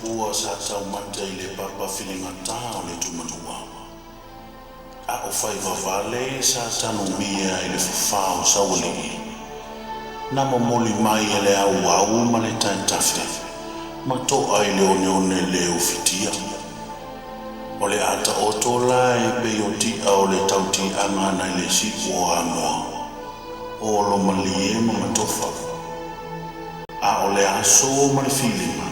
tupua sa taumata i le papa filigatā o le Tumanua, a o faiva vale sa tanumia i le fafā o Saualii, na momoli mai e le auau ma le taetafe ma to'a i le oneone le ufitia. O le a taoto la e pei o ti'a o le tautiaga nai le si'u o Amoa, o Olomalie ma Matofa. A o le aso ma le filiga,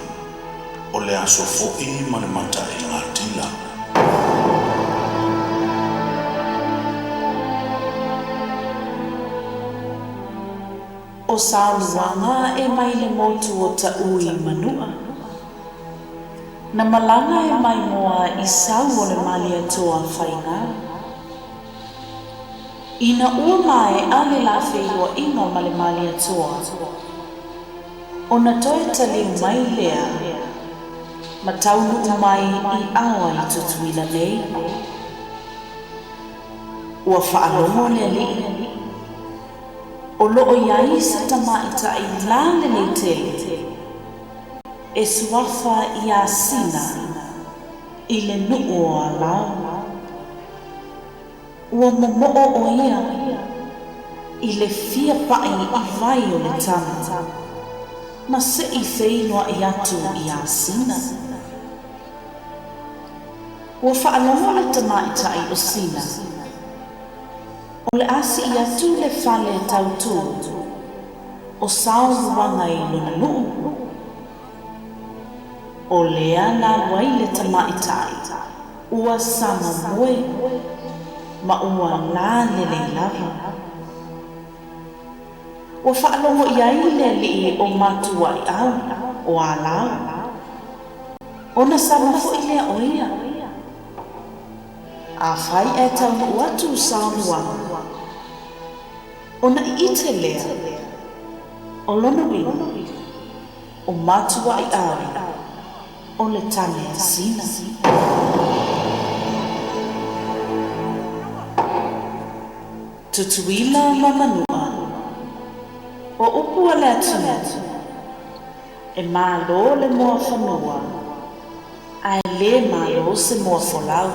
o le aso fo'i ma le mata'igatila. ʻO Saoluaga e mai le motu o Taʻu i Manuʻa. Na malaga e maimoa i sau o le Malietoa Faigā. Ina ua maea le la feiloaiga ma le Malietoa, ona toe taliu mai lea ma taunuu mai i Aoa i Tutuila nei. Ua faalogo le alii, o loo i ai se tamaitai lalelei tele e suafa iā Sina i le nuu o Alao. Ua momoo ʻo ia i le fia paʻi i vai o le tama ma se i feiloai atu iā Sina. Ua faalogo le tamaitai o Sina, o le a siʻi atu le fale tautū o Saoluaga i lona nuu. O lea na alu ai le tamaitai ua sama moe ma ua lalelei lava. Ua faalogo i ai le alii o Matuaʻiʻau o Alao, ona sama foi lea o ia. Afai ae taunuu atu Saoluaga, ona ʻiʻite lea o lona uiga o Matuaʻiʻau o le tane a Sina. Tutuila ma Manuʻa, o upu a le atunuu, e malo le moafanua ae lē malo se moa folau.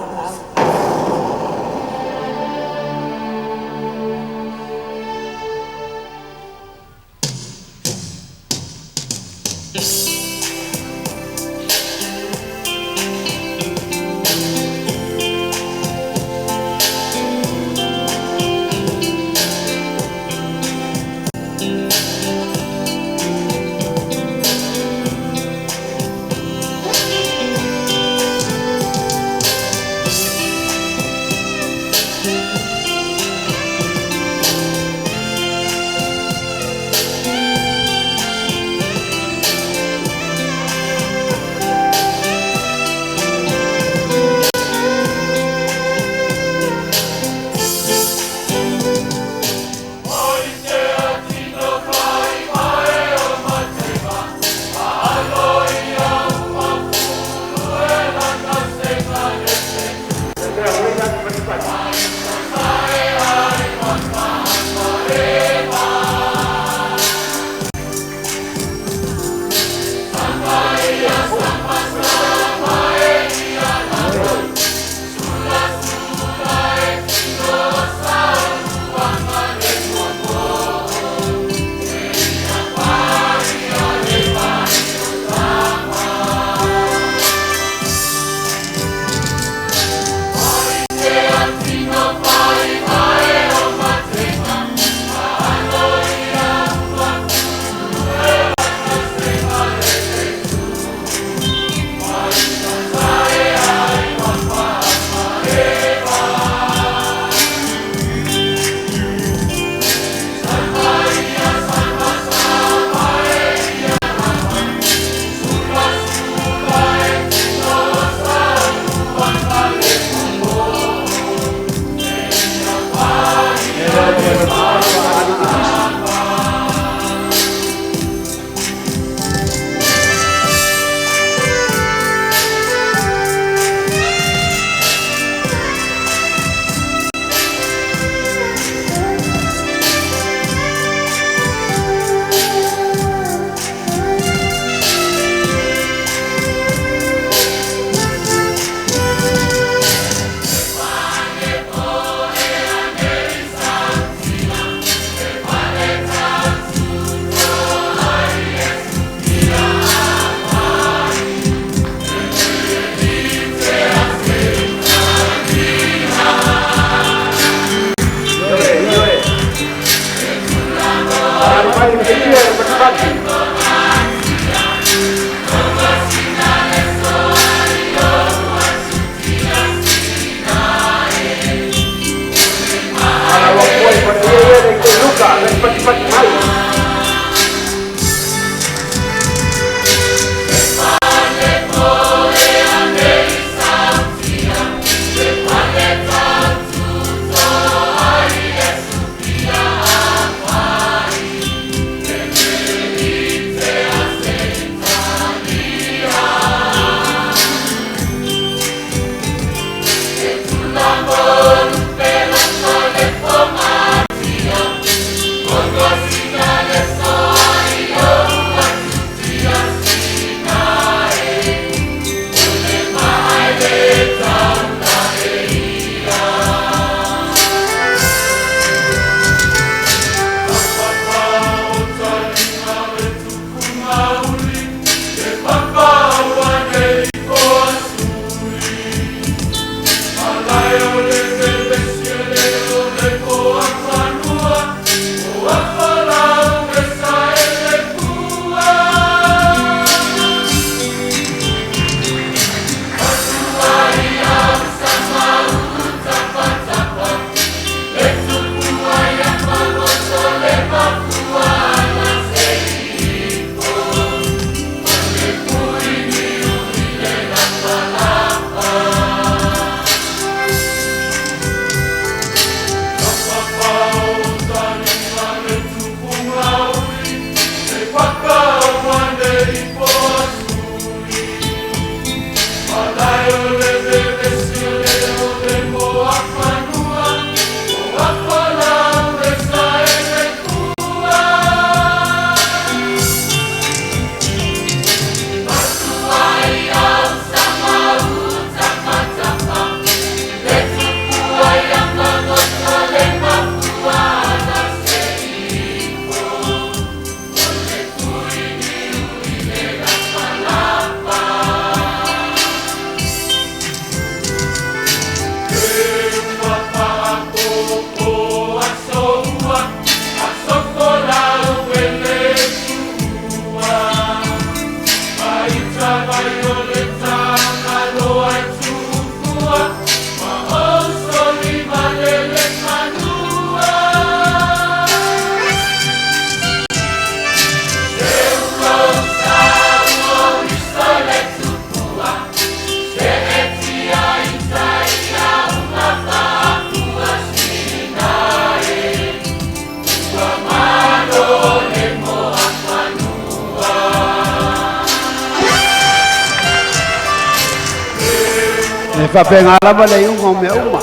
Faapega lava le iuga o mea uma.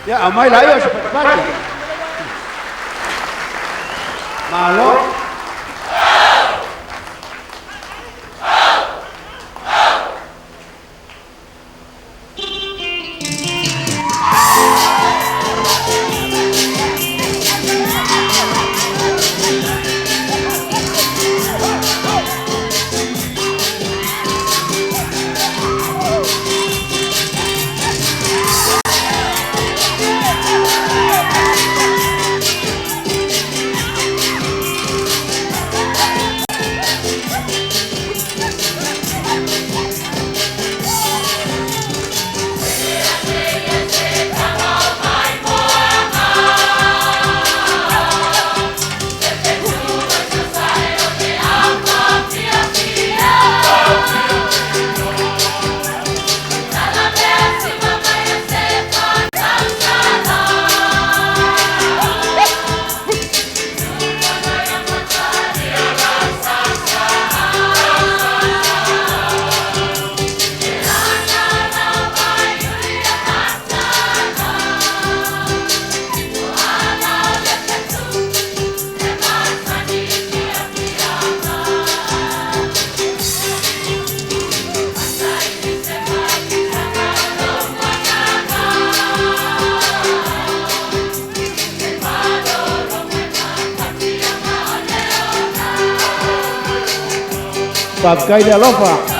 Ia, aumai laia o se patipati. Malo. Faafetai le alofa.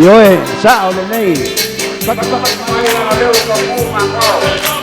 Ioe, sa'o lenei. Patupatu mai o leo ka mu ma.